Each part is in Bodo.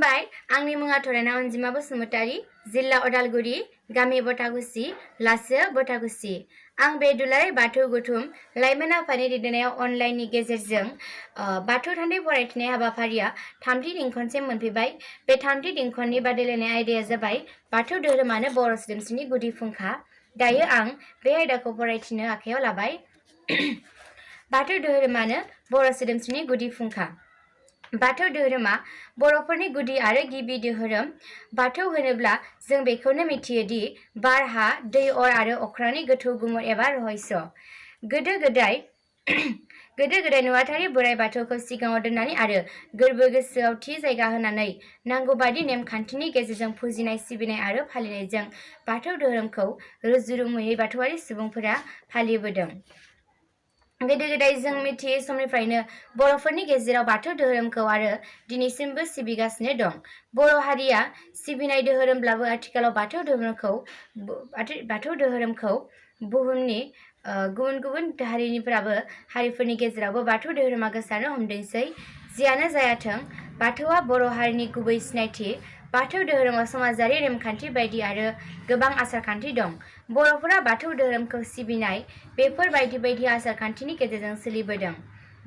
खुलुमबाय आंनि मुङा थरायना अनजिमा बसुमतारी जिल्ला उदालगुरि गामि बटागुसि लासो बटागुसि आं बे दुलाराय बाथौ गौथुम लाइमोन आफादनि दैदेननायाव अनलाइननि गेजेरजों बाथौ थान्दै फरायथिनाय हाबाफारिया थामथि दिनखनसिम मोनफैबाय। बे थामथि दिनखननि बादायलायनाय आयदाया जाबाय बाथौ धोरोमानो बर' सोदोमस्रिनि गुदि फुंखा। दायो आं बे आयदाखौ फरायथिनो आखायाव लाबाय। बाथौ धोरोमानो बर' सोदोमस्रिनि गुदि फुंखा। बाथौ धोरोमा बर'फोरनि गुदि आरो गिबि धोरोम। बाथौ होनोब्ला जों बेखौनो मिथियो दि बार, हा, दै, अर आरो अख्रांनि गोथौ गुमुर एबा रहस्य। गोदो गोदाय नुवाथारि बोराइ बाथौखौ सिगाङाव दोननानै आरो गोरबो गोसोआव थि जायगा होनानै नांगौबादि नेमखान्थिनि गेजेरजों फुजिनाय सिबिनाय आरो फालिनायजों बाथौ धोरोमखौ रुजु-रुमुयै बाथौआरि सुबुंफोरा फालिबोदों। गोदो गोदाय जों मिथियै समनिफ्रायनो बर'फोरनि गेजेराव बाथौ धोरोमखौ आरो दिनैसिमबो सिबिगासिनो दं। बर' हारिया सिबिनाय धोरोमब्लाबो आथिखालाव बाथौ धोरोमखौ बुहुमनि गुबुन गुबुन हारिफोरनि गेजेरावबो बाथौ धोरोमा गोसारनो हमदोंसै। जियानो जायाथों, बाथौआ बर' हारिनि गुबै सिनायथि। बाथौ धोरोमाव समाजारि नेमखान्थि बायदि आरो गोबां आसारखान्थि दं। बर'फोरा बाथौ धोरोमखौ सिबिनाय बेफोर बायदि आसारखान्थिनि गेजेरजों सोलिबोदों।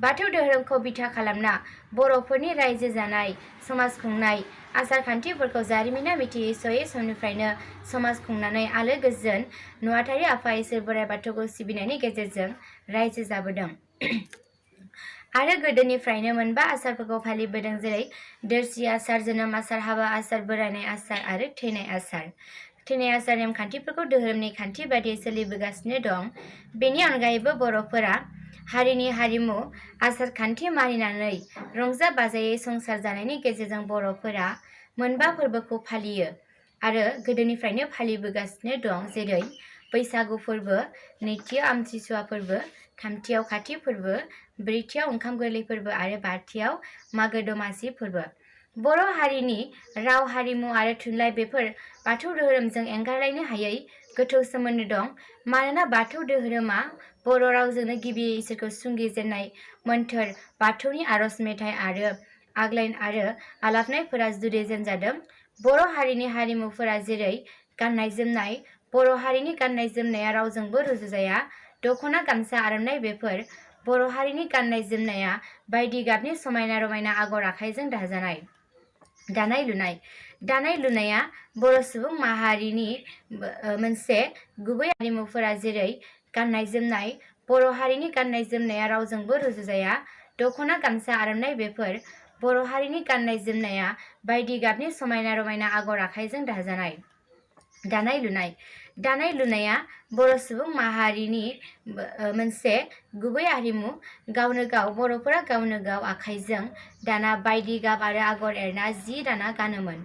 बाथौ धोरोमखौ बिथा खालामना बर'फोरनि रायजो जानाय, समाज खुंनाय आसारखान्थिफोरखौ जारिमिना मिथियै सयै समनिफ्रायनो समाज खुंनानै आलो गोजोन नुवाथारि आफा इसोर बोराइ बाथौखौ सिबिनायनि गेजेरजों रायजो जाबोदों। आरो गोदोनिफ्रायनो मोनबा आसारफोरखौ फालिबोदों, जेरै दोरसि आसार, जोनोम आसार, हाबा आसार, बोरायनाय आसार आरो थैनाय आसार। थैनाय आसार नेमखान्थिफोरखौ धोरोमनि खान्थि बादियै सोलिबोगासिनो दं। बेनि अनगायैबो बर'फोरा हारिनि हारिमु आसार खान्थि मानिनानै रंजा बाजायै संसार जानायनि गेजेरजों बर'फोरा मोनबा फोरबोखौ फालियो आरो गोदोनिफ्रायनो फालिबोगासिनो दं, जेरै बैसागु फोरबो, नैथियाव आमथिसुवा फोरबो, थामथियाव खाथि फोरबो, ब्रैथियाव ओंखाम गोरलै फोरबो आरो बाथियाव मागो दमासि फोरबो। बर' हारिनि राव, हारिमु आरो थुनलाइ बेफोर बाथौ धोरोमजों एंगारलायनो हायै गोथौ सोमोन्दो दं। मानोना बाथौ धोरोमा बर' रावजोंनो गिबियै इसोरखौ संजिरजेननाय मोन्थोर बाथौनि आरज मेथाइ आरो आग्लायन आरो आलापनायफोरा जुरिजेनजादों। बर' हारिनि हारिमुफोरा जेरै गाननाय जोमनाय, बर' हारिनि गाननाय जोमनाया रावजोंबो रुजुजाया। दख'ना, गामसा, आर'नाइ बेफोर बर' हारिनि गाननाय जोमनाया बायदि गाबनि समायना रमायना आगर आखाइजों दाजानाय। दानाय लुनाय। दानाय लुनाया बर' सुबुं माहारिनि मोनसे गुबै हारिमुफोरा जेरै गाननाय जोमनाय, बर' हारिनि गाननाय जोमनाया रावजोंबो रुजुजाया। दख'ना, गामसा, आर'नाइ बेफोर बर' हारिनि गाननाय जोमनाया बायदि गाबनि समायना रमायना आगर आखाइजों दाजानाय। दानाय लुनाय। दानाय लुनाया बर' सुबुं माहारिनि मोनसे गुबै हारिमु। गावनो गाव बर'फोरा गावनो गाव आखाइजों दाना बायदि गाब आरो आगर एरना जि दाना गानोमोन।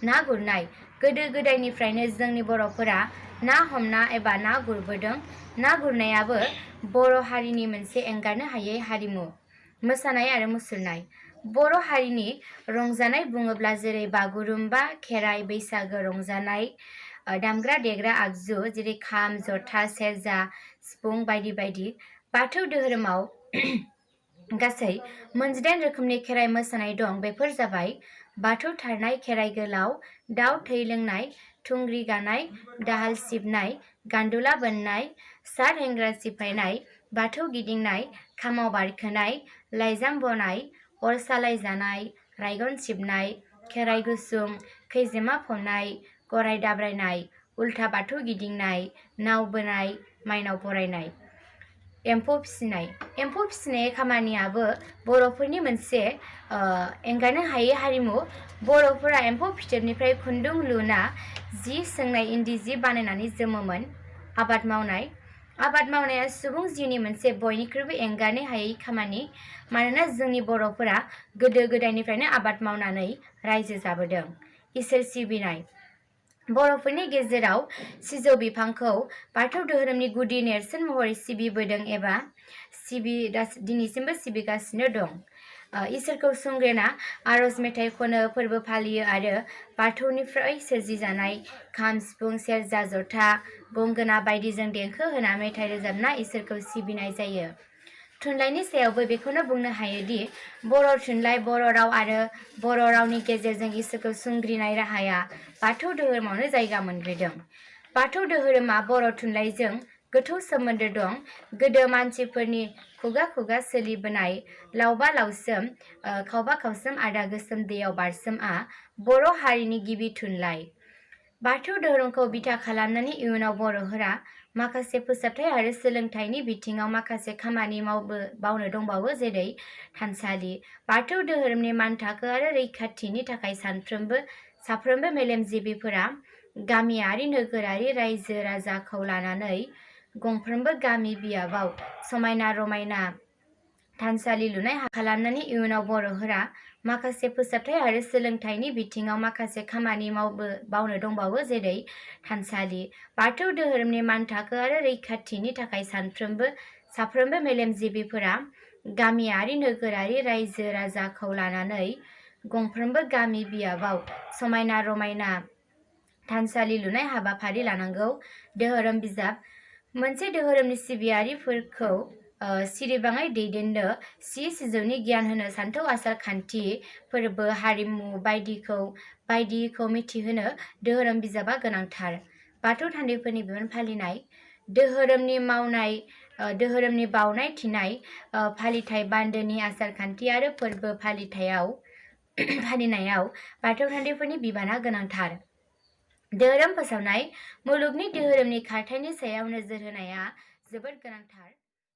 ना गुरनाय। गोदो गोदायनिफ्रायनो जोंनि बर'फोरा ना हमना एबा ना गुरबोदों। ना गुरनायाबो बर' हारिनि मोनसे एंगारनो हायै हारिमु। मोसानाय आरो मुसुरनाय। बर' हारिनि रंजानाय बुङोब्ला जेरै बागुरुम्बा, खेराइ, बैसागो रंजानाय, दामग्रा देग्रा आगजु जेरै खाम, जथा, सेरजा, सिफुं बायदि बायदि। बाथौ धोरोमाव गासै 18 रोखोमनि खेराइ मोसानाय दं। बेफोर जाबाय बाथौ थारनाय, खेराइ गोलाव, दाउ थै लोंनाय, थुंग्रि गानाय, दाहाल सिबनाय, गान्दुला बोननाय, सात हेंग्रा सिफायनाय, बाथौ गिदिंनाय, खामाव बारखोनाय, लाइजाम बनाय, अर सालाय जानाय, रायगन सिबनाय, खेराइ गुसुं, खैजेमा फनाय, गराय दाब्रायनाय, उल्था बाथौ गिदिंनाय, नाव बोनाय, माइनाव बरायनाय। एम्फौ फिसिनाय। एम्फौ फिसिनाय खामानियाबो बर'फोरनि मोनसे एंगारनो हायै हारिमु। बर'फोरा एम्फौ फिथोबनिफ्राय खुन्दुं लुना जि सोंनाय, इन्दि जि बानायनानै जोमोमोन। आबाद मावनाय। आबाद मावनाया सुबुं जिउनि मोनसे बयनिख्रुइबो एंगारनो हायै खामानि। मानोना जोंनि बर'फोरा गोदो गोदायनिफ्रायनो आबाद मावनानै रायजो जाबोदों। इसोर सिबिनाय। बर'फोरनि गेजेराव सिजौ बिफांखौ बाथौ धोरोमनि गुदि नेरसोन महरै सिबिबोदों एबा दिनैसिमबो सिबिगासिनो दं। इसोरखौ संग्रेना आरज मेथाइ खनो, फोरबो फालियो आरो बाथौनिफ्राय सोरजिजानाय खाम, सिफुं, सेरजा, जथा, गंगोना बायदिजों देंखो होना मेथाइ रोजाबना इसोरखौ सिबिनाय जायो। थुनलाइनि सायावबो बेखौनो बुंनो हायोदि बर' थुनलाइ बर' राव आरो बर' रावनि गेजेरजों इसोरखौ सुंग्रिनाय राहाया बाथौ धोरोमावनो जायगा मोनग्रोदों। बाथौ धोरोमा बर' थुनलाइजों गोथौ सोमोन्दो दं। गोदो मानसिफोरनि खुगा खुगा सोलिबोनाय लावबा लावसोम खावबा खावसोम आदा गोसोम दैयाव बारसोमआ बर' हारिनि गिबि थुनलाइ। बाथौ धोरोमखौ बिथा खालामनानै इयुनाव बर'फोरा माखासे फोसाबथाय आरो सोलोंथाइनि बिथिङाव माखासे खामानि मावनो दंबावो, जेरै थानसालि। बाथौ धोरोमनि मानथाखो आरो रैखाथिनि थाखाय साफ्रोमबो मेलेमजिबिफोरा गामियारि नोगोरारि रायजो राजाखौ लानानै गंफ्रोमबो गामि बियाबाव समायना रमायना थानसालि लुनाय खालामनानै इयुनाव बर'फोरा माखासे फोसाबथाय आरो सोलोंथाइनि बिथिङाव माखासे खामानि मावनो दंबावो, जेरै थानसालि। बाथौ धोरोमनि मानथाखो आरो रैखाथिनि थाखाय साफ्रोमबो मेलेमजिबिफोरा गामियारि नोगोरारि रायजो राजाखौ लानानै गंफ्रोमबो गामि बियाबाव समायना रमायना थानसालि लुनाय हाबाफारि लानांगौ। धोरोम बिजाब। मोनसे धोरोमनि सिबियारिफोरखौ सिरिबाङै दैदेननो, सिजौनि गियान होनो, सानथौ आसार खान्थि फोरबो हारिमु बायदिखौ मिथिहोनो धोरोम बिजाबा गोनांथार। बाथौ थान्दैफोरनि बिबान फालिनाय। धोरोमनि बावनाय थिनाय फालिथाय बान्दोनि आसार खान्थि आरो फोरबो फालिनायाव बाथौ थान्दैफोरनि बिबाना गोनांथार। धोरोम फोसावनाय। मुलुगनि धोरोमनि खारथायनि सायाव नोजोर होनाया जोबोद गोनांथार।